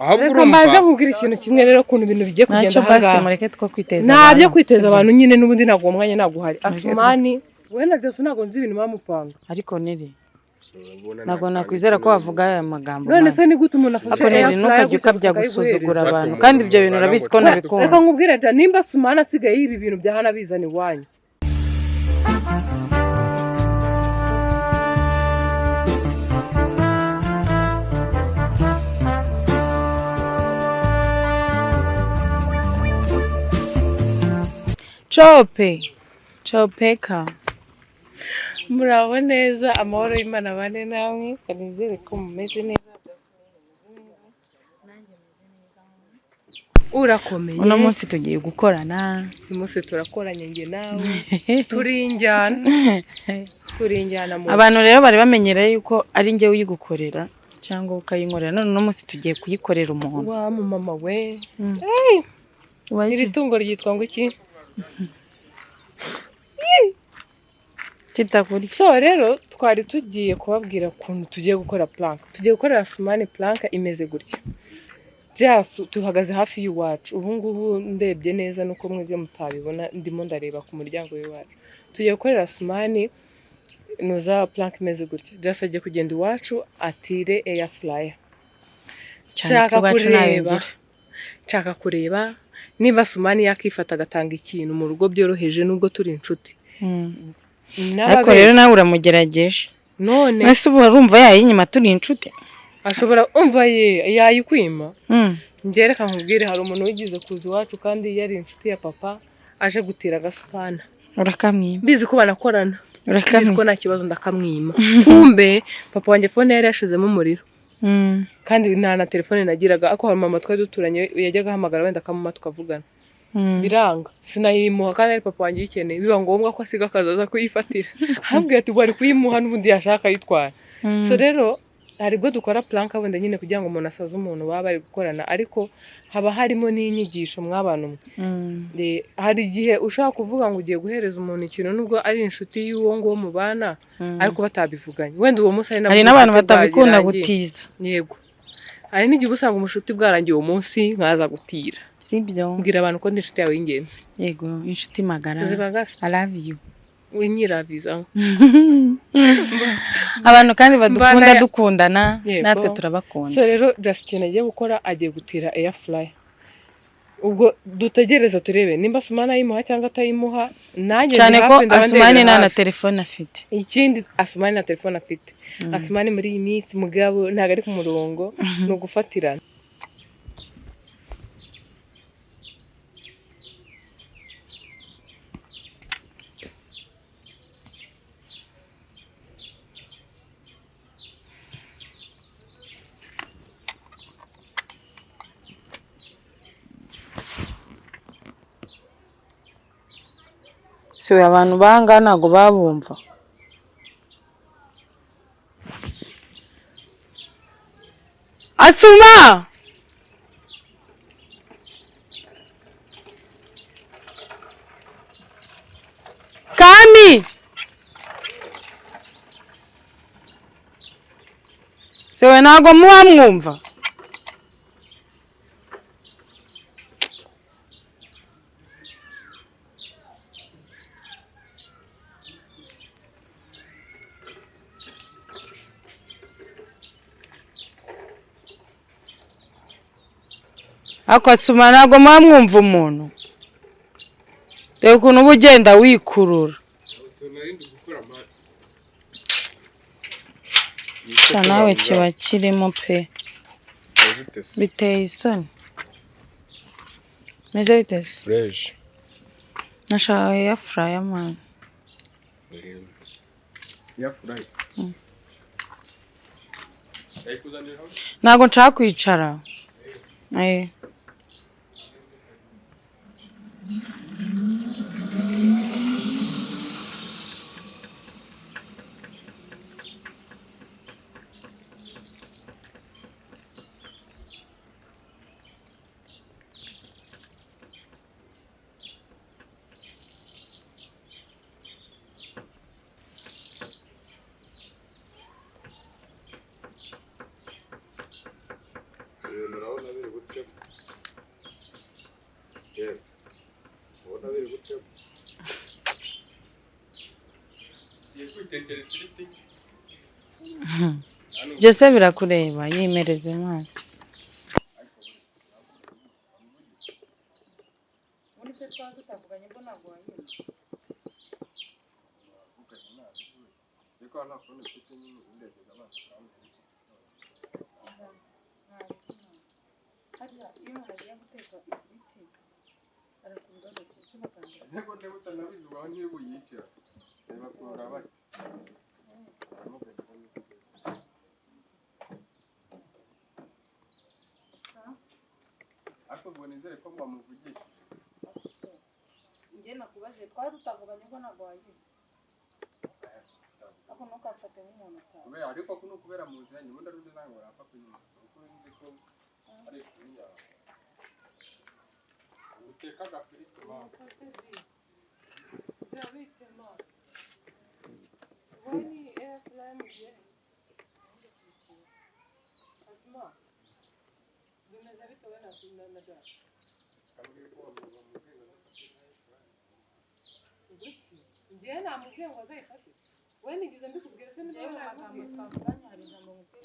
Ahubwo Reka mbanze urumva nkubwire ikintu kimwe rero, ukuntu ibintu bigiye kugenda Ntacyo basi, ahangaha. mureke two kwiteza Nta byo abantu, kwiteza sibyo? abantu nyine, n'ubundi ntabwo uwo mwanya ntabwo uhari. Mureke Asumani we na Jaso ntabwo nzi ibintu bamupanga. Ariko Neri, Urabona ntabwo nta nakwizera ko kintu. wavuga aya magambo. None Man. se ni gute umuntu afashe Ariko Neri, air fryer ntukajye gutya ukabya gusa gusuzugura akayiguhereza? Fata abantu, umuntu kandi ibyo bintu mubana urabizi ngo ko tujye nabikunda. Reka nkubwire ja, nimba Asumani asigaye yiba ibintu bya hano abizana iwanyu. Chope chopeka. Muraho neza, amahoro y'Imana bane namwe, kanizere ko mumeze neza. Urakomeye. Uno munsi tugiye gukorana. Uyu munsi turakoranye njye nawe, turi injyana, turi injyana mu Abantu rero bari bamenyereye yuko ari njye uyigukorera cyangwa ukayinkorera, none uno munsi tugiye kuyikorera umuntu. Wa mumama we. Waje. Iri tungo ryitwa ngo iki? Kitakurya. So rero twari tugiye kubabwira ukuntu tugiye gukora plank. Tugiye gukorera Sumani plank imeze gutya. Jasu, tuhagaze hafi y'iwacu ubu ngubu, ndebye neza nuko mwebwe mutabibona, ndimo ndareba ku muryango w'iwacu. Tugiye gukorera Sumani nuza plank imeze gutya. Jasu agiye kugenda iwacu atire air fryer. Cyane ko Nshaka iwacu ntayo kureba ngira. Nshaka kureba niba Sumani yakifata agatanga ikintu mu rugo byoroheje, nubwo turi inshuti. Ariko rero nawe uramugerageje. None Ese ubu urumva yayinyima turi inshuti? Ashobora, umva ye, yayikwima. Njye reka nkubwire, hari umuntu wigize kuza iwacu kandi yari inshuti ya papa, aje gutira agasupana. Urakamwima. Mbizi ko banakorana, mbizi ko Urakamwima. nta kibazo, ndakamwima. Kumbe papa wanjye phone yari yashizemo umuriro, kandi nta na telefone nagiraga, ariko hari mama twari duturanye yajyaga ahamagara wenda akamuma tukavugana. Biranga, sinayimuha kandi ari papa wanjye uyikeneye. Biba ngombwa ko asiga akazaza kuyifatira, ahambwira ati wari kuyimuha n'ubundi yashaka ayitwara. So rero hari ubwo dukora plank wenda nyine kugira ngo umuntu asaze umuntu baba bari gukorana, ariko haba harimo n'inyigisho mw'abantu mwe. Hari igihe ushobora kuvuga ngo ugiye guhereza umuntu ikintu nubwo ari inshuti y'uwo nguwo mubana, ariko batabivuganye, wenda uwo munsi ari nabwo Hari n'abantu ubucuti batabikunda bwarangiye. gutiza. Yego, hari n'igihe uba usanga umushuti bwarangiye uwo munsi nkaza gutira. Sibyo? Mbwira abantu ko ndi inshuti yawe y'ingenzi. Yego, inshuti magara. Ubuzima bwase. I love you. Winyirabiza. Abantu kandi badukunda, dukundana. Yego. Natwe turabakunda. So rero Justin agiye gukora, agiye gutira air fryer. Ubwo dutegereza turebe nimba Asumani ayimuha cyangwa atayimuha. Nanjye ndi Cyane ko hafi, ndaba Asumani ndebera nta na hafi. telefone afite. Ikindi, Asumani nta telefone afite. Asumani muri iyi minsi mugabo ntabwo ari ku murongo, ni ugufatirana. Si we, abantu banga ntabwo babumva. Asuma, Kami, si we, ntabwo muba mwumva. Ariko Asuma, ntabwo muba mwumva umuntu. Reba ukuntu uba ugenda wikurura. Sha, nawe kiba kirimo pe. Biteye isoni. Meze bite se? Fresh. Nashaka air fryer, man. Air fryer. Ndayikuzanira. Ntabwo nshaka kwicara. Eh. Ibintu urabona biri gutyo. Yewe. Ubona biri gutyo. Ngiye kwitekera ifiriti. Byose birakureba, yimereze mwana. Ariko nta phone mfite nyine ubundi yajyaga abanza akambwira. Ariko niba utanabizi wawe niba uyicira. Reba kurora bate. Ariko ubwo nizere ko mwamuvugishije. Njye nakubajije twari tutavuganye ko ntabwo wayizi, ariko ntukamfate nk'umuntu utazi. Kubera ariko kuno kubera muziranye ubundi ari undi ntabwo yapfa kunyuma. Kuko nzi ko ari inshuti yawe. Uteka agafiriti mama.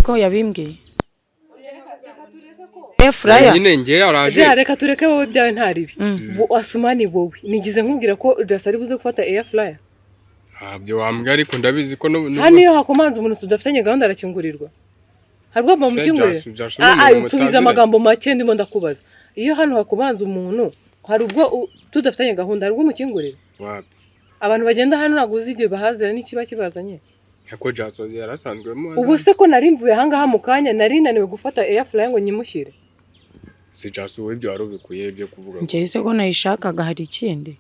Ko yabimbwiye Efuraya Nyine njye araje. Reka tureke wowe byawe nta ribi. Asumani wowe nigize nkubwira ko Jaso ari buze gufata air fryer. Ntabyo wambwira ariko ndabizi ko n'ubu Hano iyo hakomanze umuntu tudafitanye gahunda arakingurirwa. Hari ubwo bamukingurira? Nsubiza amagambo make ndimo ndakubaza. Iyo hano hakomanze umuntu hari ubwo tudafitanye gahunda hari ubwo umukingurira? Wapi. Abantu bagenda hano ntabwo uzi igihe bahazira n'ikiba kibazanye. Ariko Jaso yarasanzwemo. Ubu se ko nari mvuye ahangaha mu kanya nari naniwe gufata air fryer ngo nyimushyire. Si Jaso wowe ibyo wari ubikuye ibyo kuvuga. Njye se ko nayishakaga hari ikindi.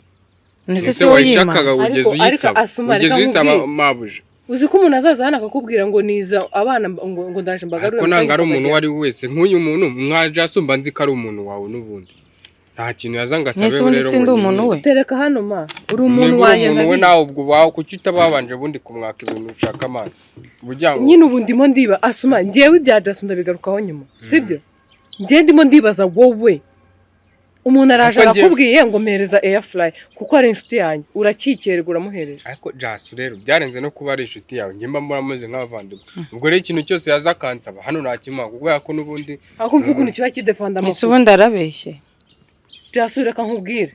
Nese Ese si wowe yima. wayishakaga ugeze uyisaba. Ugeze uyisaba mabuje. Uzi ko umuntu azaza hano akakubwira ngo niza abana ngo ndaje mbagarure. Ariko nanga ari umuntu uwo ari we wese nk'uyu muntu mwa Jaso mba nzi ko ari umuntu wawe n'ubundi. Nta kintu yaza ngo asabe rero. Sindi umuntu we. Tereka hano ma. Uri umuntu wanjye. Umuntu we nawe ubwo wawe kuki utababanje ubundi kumwaka ibintu ushaka mana. Nyine ubu ndimo ndiba Asuma njyewe ibya Jaso ndabigarukaho nyuma. Sibyo? Njye ndimo ndibaza wowe. Umuntu araje arakubwiye ngo mpereza air fryer kuko ari inshuti yanjye urakikererwa uramuhereza. Ariko Jaso rero byarenze no kuba ari inshuti yawe njye mba murameze nk'abavandimwe. Ubwo rero ikintu cyose yaza akansaba hano ntakimuha kuko ko n'ubundi aho mvuga ukuntu kiba kidefanda amakuru. Ese ubundi arabeshye. Jaso reka nkubwire.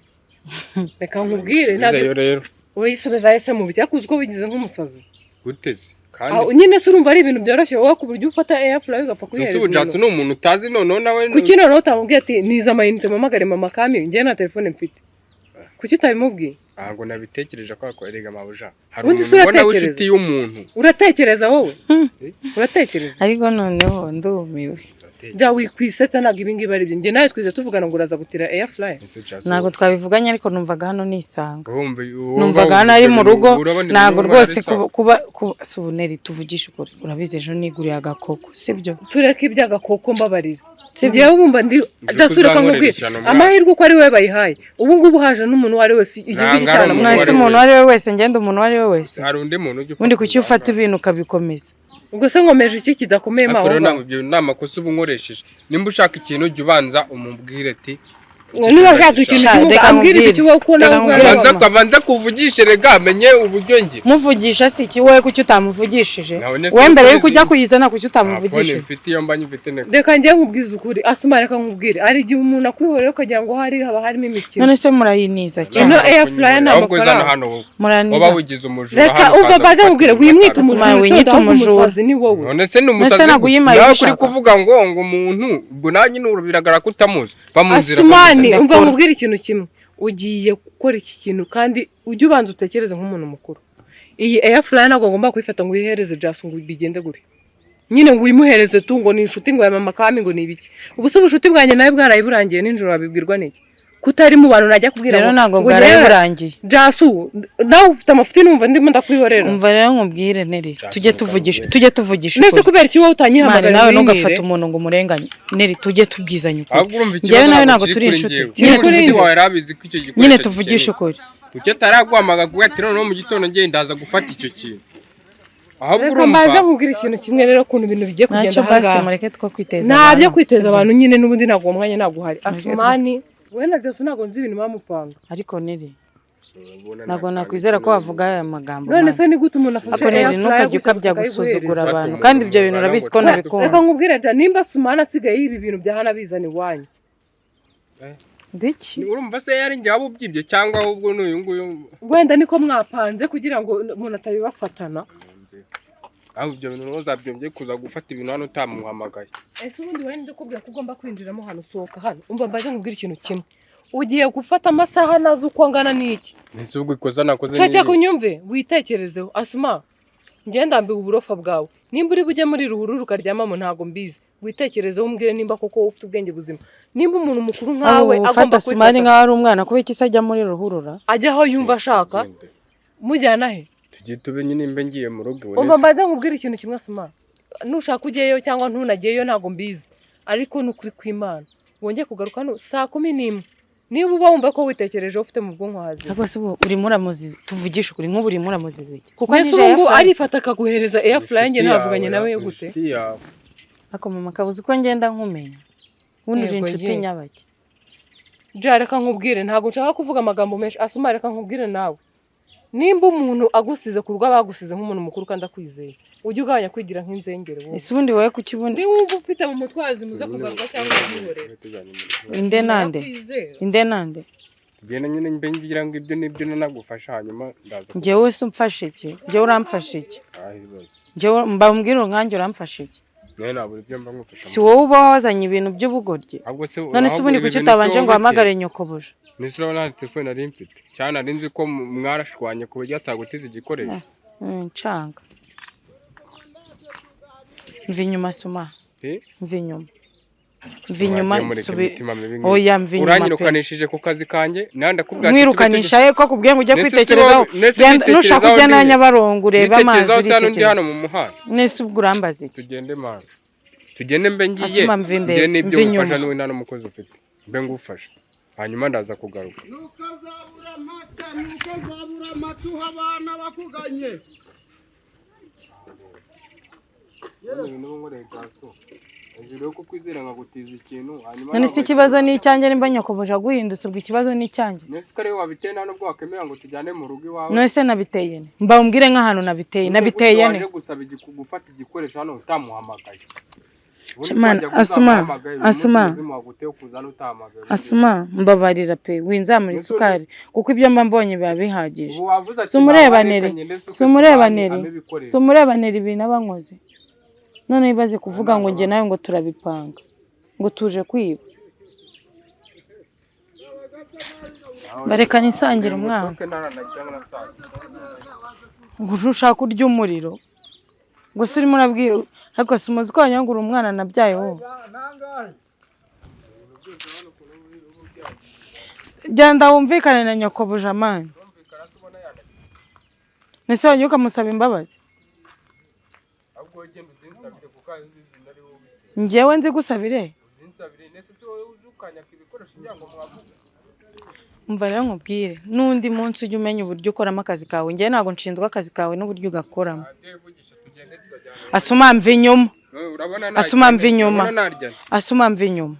Reka nkubwire ntabwo rero. Uyisubiza ese mu bijya kuzi ko wigize nk'umusazi. Guteze. Kandi nyine se urumva ari ibintu byoroshye wowe ku buryo ufata air fryer ugapfa kuyihereza. Ese Jaso ni umuntu utazi noneho nawe. Kuki noneho utamubwiye ati niza amayinite mpamagare mama Kami njye nta telefone mfite. Kuki utabimubwiye? Ntabwo nabitekereje ko akwerega mabuja. Hari umuntu ubona w'inshuti y'umuntu. Uratekereza wowe? Uratekereza? Ariko noneho ndumiwe. Jya wikwisetsa ntabwo ibi ngibi ari byo. Njye nawe twize tuvugana ngo uraza gutira air fryer. Ntabwo twabivuganye ariko numvaga hano nisanga. Numvaga hano ari mu rugo ntabwo rwose kuba subuneri tuvugisha ukuri. Urabizi ejo niguriye agakoko sibyo? Tureke iby'agakoko mbabarira. Njyewe bumva ndi dasura nkubwira amahirwe uko ari we bayihaye. Ubu ngubu haje n'umuntu uwo ari we wese igihugu cyane. Mwese umuntu uwo ari we wese ngenda umuntu uwo ari we wese. Hari undi muntu ujya ubundi kuki ufata ibintu ukabikomeza. Ubwo se nkomeje iki kidakomeye mawe. Ariko rero nta makosa uba unkoresheje. Nimba ushaka ikintu ujya ubanza umubwire ati niba ushaka ikintu ambwira iki wowe ko nawe abanza kuvugishe rega amenye uburyo ngira. Muvugisha si iki wowe kuki utamuvugishije? Wowe mbere yuko ujya kuyizana kuki utamuvugishije? Mfite iyo mba nyifite ntego. Reka njye nkubwize ukuri Asuma reka nkubwire ari igihe umuntu akwihorera ukagira ngo hari haba harimo imikino. None se murayiniza cyane. Ino air fryer ni amafaranga. Muraniza. Uba wigize umujura. Reka ubwo baze nkubwire wimwita umujura umusazi ni wowe. None se ni umusazi. Nawe kuri kuvuga ngo ngo umuntu ubwo nanjye biragaragara ko utamuzi. Bamunzira. Umva nkubwire ikintu kimwe ugiye gukora iki kintu kandi ujye ubanza utekereze nk'umuntu mukuru. Iyi air fryer ntabwo ngomba kuyifata ngo uyihereze Jaso ngo bigende gure. Nyine ngo uyimuhereze tu ngo ni inshuti ngo ya mama Kami ngo ni ibiki. Ubu se ubucuti bwanjye nawe bwaraye burangiye nijoro wabibwirwa n'iki? Kutari mu bantu najya kubwira rero ntabwo bwaraye burangiye. Jaso nawe ufite amafuti numva ndimo ndakwihorera. Umva rero nkubwire Neri tujye tuvugisha ukuri. Nese kubera iki wowe utanyihamagara nawe ntugafate umuntu ngo umurenganye. Neri tujye tubwizanya ukuri. Njyewe nawe ntabwo turi inshuti. Nyine tuvugishe ukuri. Kuki ataraguhamagara kuko ati noneho mu gitondo ngiye ndaza gufata icyo kintu. Ahubwo Reka urumva mbanze nkubwire ikintu kimwe rero ukuntu ibintu bigiye kugenda Ntacyo basi ahangaha. mureke two kwiteza Nta byo kwiteza sibyo? abantu nyine, n'ubundi ntabwo uwo mwanya ntabwo uhari. Mureke Asumani we na Jaso ntabwo nzi ibintu bamupanga. Ariko Neri, Ubona ntabwo nta nakwizera ko kintu. wavuga aya magambo. None Man. se ni gute umuntu afashe Ariko Neri, air fryer ntukajye gutya ukabya gusa gusuzugura akayiguhereza? Fata abantu umuntu kandi ibyo bintu mungana urabizi ko gutya. nabikunda. Reka nkubwire ja, nimba Asumani asigaye yiba ibintu bya hano abizana iwanyu. Biki? Urumva se yari njye waba ubyibye cyangwa ahubwo n'uyu nguyu? Wenda niko mwapanze kugira ngo umuntu atabibafatana. Aho ibyo bintu ntuzabyombye kuza gufata ibintu hano utamuhamagaye. Ese ubundi wowe ndakubwira ko ugomba kwinjiramo hano, sohoka hano. Umva mbaze nkubwire ikintu kimwe, ugiye gufata amasaha nazi uko angana n'iki. Ese ubwo ikosa nakoze Cece, ni irihe? kunyumve witekerezeho. Asuma, njye ndambiwe uburofa bwawe. Nimba uri bujye muri ruhurura ukaryamamo ntabwo mbizi. Witekerezeho umbwire nimba koko ufite ubwenge buzima, nimba umuntu mukuru nkawe Aho agomba ufata Sumani kwifata nkaho ari umwana, kubera iki se ajya muri ruhurura? Ajya aho yumva ashaka. Tugende. Mujyana he? Tujye tube nyine mbe ngiye mu rugo iwe. Umva mbanze nkubwire ikintu kimwe, Asuma, nushaka ujyeyo cyangwa ntunageyo ntabwo mbizi, ariko ni ukuri kw'Imana wongeye kugaruka hano saa 11 niba uba wumva ko witekerejeho ufite mu bwonko hazima. Ariko se ubu urimo uramuziza, tuvugishe ukuri, nk'ubu urimo uramuziza iki? Kuko Mbese nije ubu ngubu air fryer. arifata akaguhereza air fryer, njye Inshuti ntavuganye yawe, nawe gute? inshuti yawe. Ariko mama, kabuze uko ngenda nkumenya, ubundi uri Yego, inshuti ye. nyabaki. Ja, reka nkubwire, ntabwo nshaka kuvuga amagambo menshi. Asuma, reka nkubwire nawe, nimba umuntu agusize ku rugo aba yagusize nk'umuntu mukuru kandi akwizeye, ujye ugabanya kwigira nk'inzengere wowe. Ese ubundi wowe kuki ubundi Niba wumva ufite mu mutwe hazima uze kugaruka cyangwa ubyihorere. Tujyanye mu rugo. Inde nande? Narakwizera. Inde nande? Tugende nyine mbe ngira ngo ibyo nibyo nanagufasha, hanyuma ndaza. Njyewe se umfashe iki? Njyewe uramfasha iki? Ah, ibibazo. Njyewe mbambwira nkanjye uramfasha iki? Nawe nabura ibyo mba ngufasha. Si wowe uba wazanye ibintu by'ubugoryi? Ahubwo se None se ahubwo ubundi ibi kuki bintu si utabanje wowe ngo uhamagare ubiteye? nyokobuja? Nese urabona nta telefone nari mfite, cyane nari nzi ko mwarashwanye ku buryo atagutiza igikoresho. Ncanga mva inyuma, Suma. Eh? Mva inyuma, mva inyuma. Mwagiye mureka imitima mibi nk'iyi. Oya, mva inyuma pe. Uranyirukanishije ku kazi kanjye nawe, ndakubwira ati tube Mwirukanisha ye ko akubwiye ngo ujye Nese si kwitekerezaho? nese Genda, nushaka kwitekerezaho ujya na ndihe? Nyabarongo urebe amazi. Nitekerezaho se hano ndi Uritekereza hano mu muhanda? Nese ubwo urambaza iki? Tugende mana, tugende mbe ngiye. Asuma, mva imbere, Ngire n'ibyo mva inyuma. ngufasha n'ubu nta n'umukozi ufite, mbe ngufasha hanyuma ndaza kugaruka. Ntukazabura amata, ntukazabura amata uha abana bakuganye. Hejuru yo kukwizera nkagutiza ikintu hanyuma None se ikibazo ni icyanjye? Nimba nyokobuja aguhindutse, ubwo ikibazo ni icyanjye? Nese ko ariwe wabiteye, nta nubwo wakemera ngo tujyane mu rugo iwawe? None se nabiteye nte? Mbambwire nk'ahantu nabiteye. Nabiteye nte? Waje gusaba gufata igikoresho hano utamuhamagaye. Ubundi Mana, twajya Asuma, kuzamuhamagaye, uyu munsi Asuma. muzima waguteye kuza hano utahamagaye. Asuma, mbabarira pe, winzamura isukari kuko ibyo mba mbonye biba bihagije. Ubu wavuze ati Si umurebanire, "Mama, reka ngende si umurebanire, ampe ibikoresho." Si umurebanire ibintu aba nkoze. None ibaze kuvuga ngo njye nawe ngo turabipanga, ngo tuje kwiba. Bareka nisangire umwana. Ngo ntaranarya nasangiye. Ngo uje ushaka urya umuriro ngo se urimo urabwira, ariko si umuzi ko wagira ngo uri umwana nabyaye wowe. Nangahe? Genda wumvikane na nyokobuja man. Nese wajya ukamusaba imbabazi? Ahubwo wowe genda uzinsabire kuko azi izina ari wowe ubiteye. Njyewe nzi gusabire? Uzinsabire, nese si wowe uje ukanyaka ibikoresho ngira ngo mwavuge? Umva rero nkubwire, n'undi munsi ujye umenya uburyo ukoramo akazi kawe. Njyewe ntabwo nshinzwe akazi kawe n'uburyo ugakoramo. Ntabyo wivugisha, tugende turajyana. Asuma, mva inyuma. Wowe urabona narya Asuma, mva inyuma. Urabona narya? Asuma, mva inyuma.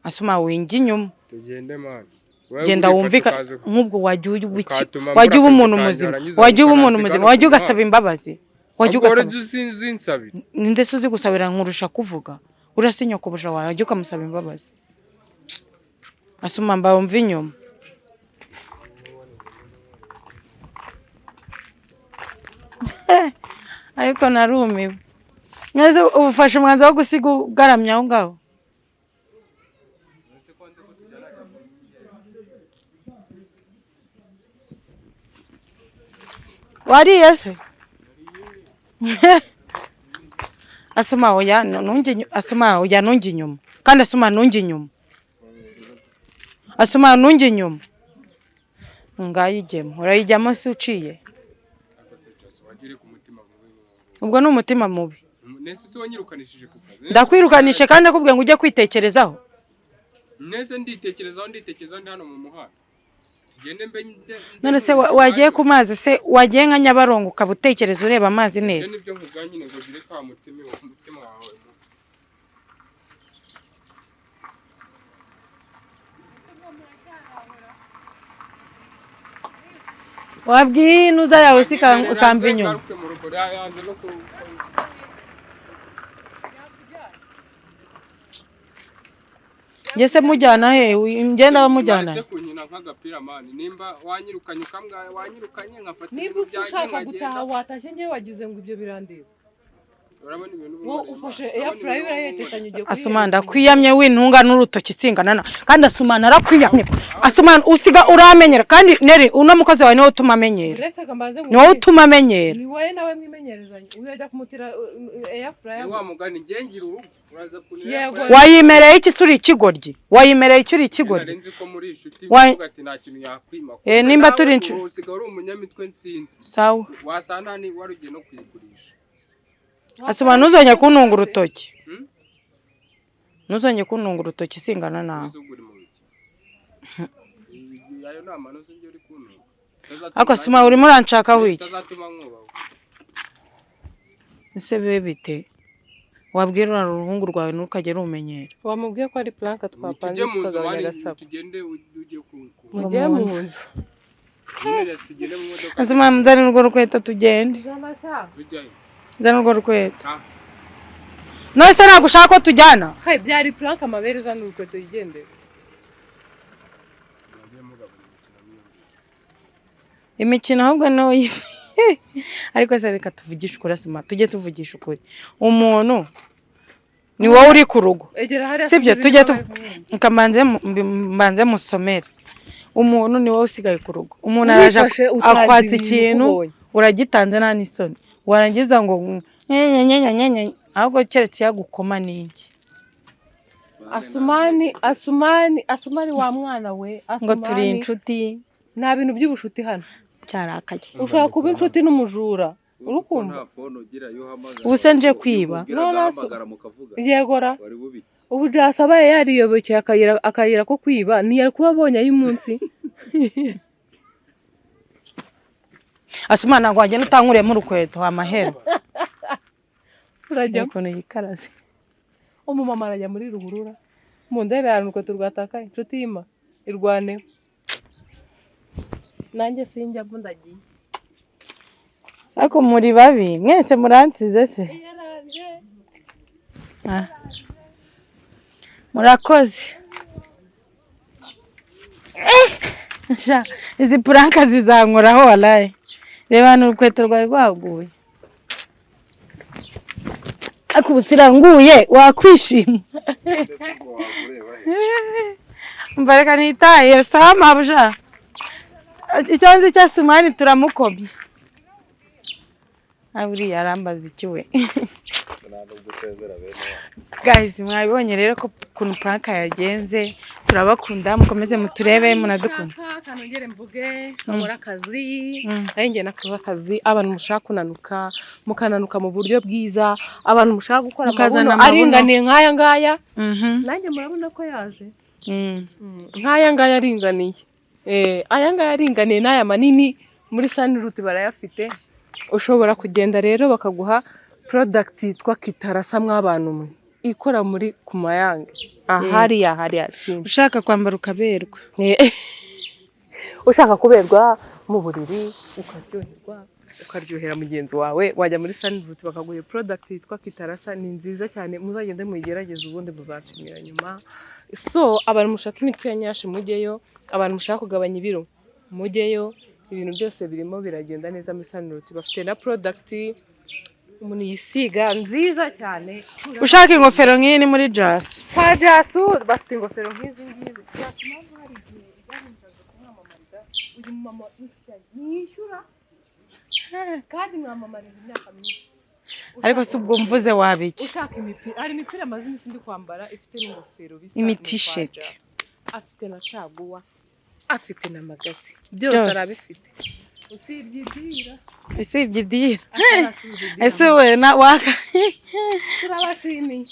Asuma, winjya inyuma. Tugende man. Wowe Genda urifata wumvika nk'ubwo wajya uba iki? ukatuma Wajya uba mbura umuntu akazi kanjye, muzima. warangiza Wajya uba umuntu ukanansiga muzima, hano wajya ku ugasaba muhanda. imbabazi, wajya Ahubwo ugasaba. wowe uzinsabire. Ninde se uzi gusabira nkurusha kuvuga? Urasa nyokobuja wawe, wajya ukamusaba imbabazi. Asuma, mba wumva inyuma. Ariko narumiwe. Mwese ubu ufashe umwanzuro wo gusiga ugaramye aho ngaho? Wariye se? Asuma, oya, ntunge Asuma, oya, ntunge inyuma kandi. Asuma, ntunge inyuma. Asuma, ntunge inyuma. Ngayijyemo, urayijyamo se uciye? Wajya ureka umutima mubi. Ubwo ni umutima mubi. Nese si wanyirukanishije ku kazi? Ndakwirukanishe kandi nakubwiye ngo ujye kwitekerezaho. Nese nditekerezaho, nditekerezaho ndi hano mu muhanda. Tugende mbe None se wagiye ku mazi se, wagiye nka Nyabarongo ukaba utekereza ureba amazi Ibyo neza? nibyo nkuvuga nyine, ngo ugire ka mutima wawe. Wabwiye inuza yawe se ikamva inyuma. Ngaruke mu rugo, yanze no ku Njye se mujyana he? Ngenda bamujyana Waretse kunkina nk'agapira man, nimba wanyirukanye ukambwa wanyirukanye nkafata Niba ibintu byanjye ushaka nkagenda. gutaha watashye, njyewe wagize ngo ibyo birandeba. Urabona ibintu Wowe uba ufashe ureba. air fryer urayetekanye ugiye. Asumani, ndakwiyamye wintunga n'urutoki singana na kandi. Asumani, arakwiyamye. Asumani, usiga uramenyera kandi. Neri, uno mukozi wawe niwe utuma amenyera. Uretse mbanze. Ni wowe utuma amenyera. Ni wowe nawe mwimenyerezanye, uyu ajya kumutira air fryer. Ni wa mugani, njye ngira urugo uraza kunira. Yego. Wayimereye iki se uri ikigoryi? Wayimereye iki uri ikigoryi? Nari nzi ko muri inshuti, uvuga ati nta kintu yakwima. Eh, nimba turi inshuti- Usigaye uri umunyamitwe nsinzi. Sawa. Wasanga ni wari ugiye no kuyigurisha. Asumani, ntuzongere kuntunga urutoki. Hmm? Ntuzongere kuntunga urutoki singana nawe. Uzi ugura mu biki? Ayo ni amanoza njye uri kuntunga. Ariko Asumani, urimo uranshakaho iki? Utazatuma nkubaho. Ese bibe bite? Wabwira uriya ruhungu rwawe ntukajye rumenyera. Wamubwiye ko ari prank twapanze, Tujye mu nzu tukagabanya mani, agasabo. tugende ujye ku Mujye Mu mu nzu. nzu. Nyine tugende mu modoka. Asumani, nzane urwo rukweto tugende. Tujyayo. Nzane urwo rukweto. Ah. None se ntabwo ushaka ko tujyana? Hey, byari prank, amabere, uzana urukweto yigendere. Mwagiye mugabanya imikino nk'iyo ngiyo. Imikino ahubwo niwo ariko se reka tuvugishe ukuri. Asuma, tujye tuvugisha ukuri. Umuntu ni wowe uri ku rugo. Egera hariya. Sibyo, Subiza tujye inyuma. Reka mbanze musomere. Umuntu ni wowe usigaye ku rugo, umuntu araje Urifashe, utanze akwatsa ibintu ikintu, ubonye. uragitanze nta n'isoni, warangiza ngo nyenyenyenyenyenye. Ahubwo keretse yagukoma n'iki. Asumani, Asumani, Asumani, wa mwana we. Ngo turi Asumani, inshuti. Nta bintu by'ubushuti hano. Cyarakaye. Ushobora kuba inshuti n'umujura, urukumva? Nta phone ugira iyo uhamagara. Ubu se nje kwiba? Iyo No, no, ahamagara mukavuga. Yegora. Wari bubi. Ubu jasabaye yariyobokeye akayira ko kwiba, ntiyari kuba abonye ay'umunsi. Asumani, ntabwo wagenda utankuriyemo urukweto amahera. Urajyamo. Ukuntu yikaraze. Umumama arajya muri ruhurura mu ndebera ahantu urukweto rwatakaye. Inshuti y'ima irwaneho, nanjye sinjyamo, ndagiye. Ariko muri babi mwese, muransize se. Ah. Murakoze. Sha, izi prank zizankoraho walayi. Reba hano urukweto rwari rwaguye, ariko ubu siranguye wakwishima. Mbese ubwo waba ureba he? Mva, reka nitaye. Sawa mabuja, icyo nzi cyo Sumani turamukobye. Ah, buriya arambaza iki we? Nta nubwo usezera bene wanyu. Guys, mwabibonye rero ko ukuntu prank yagenze. Turabakunda, mukomeze muturebe, munadukunda. Nshaka kanongere mvuge nkora akazi. Mm. Nanjye nakoze akazi. Abantu mushaka kunanuka, mukananuka mu buryo bwiza, abantu mushaka gukora Mukazana amabuno amabuno. aringaniye nk'aya ngaya, Mhm. nanjye murabona ko yaje. Nk'aya ngaya aringaniye. Aya ngaya aringaniye n'aya manini muri Sanirut barayafite. Ushobora kugenda rero bakaguha product yitwa Kitarasa, mw'abantu mwe, ikora muri Kumayange ahariya hariya Cinci. Ushaka kwambara ukaberwa. Ushaka kuberwa mu buriri, ukaryoherwa, ukaryohera mugenzi wawe, wajya muri Sanirut bakaguha iyo product yitwa Kitarasa. Ni nziza cyane, muzagende muyigerageze, ubundi muzacimira nyuma. So abantu mushaka imitwe ya nyashi mujyeyo, abantu mushaka kugabanya ibiro mujyeyo, ibintu byose birimo biragenda neza muri Sanirut. Bafite na product umuntu yisiga nziza cyane. Ushaka ingofero nk'iyi ni muri Jasi. Kwa Jasu bafite ingofero nk'izi ngizi. Jasu, impamvu hari igihe byarindaga kumwamamariza uyu mumama w'inshuti yanjye ntiyishyura kandi mwamamariza imyaka myinshi. Ariko si ubwo mvuze waba iki? Ushaka imipira, hari imipira amaze iminsi ndi kwambara ifite n'ingofero bisa. Imi ni kwa t-shirt. Jasu. Afite na caguwa, afite na magazi, byose Byose. arabifite usibye idira. Usibye idira. Ataracuruza idira. Ese we na waka Turabashimiye.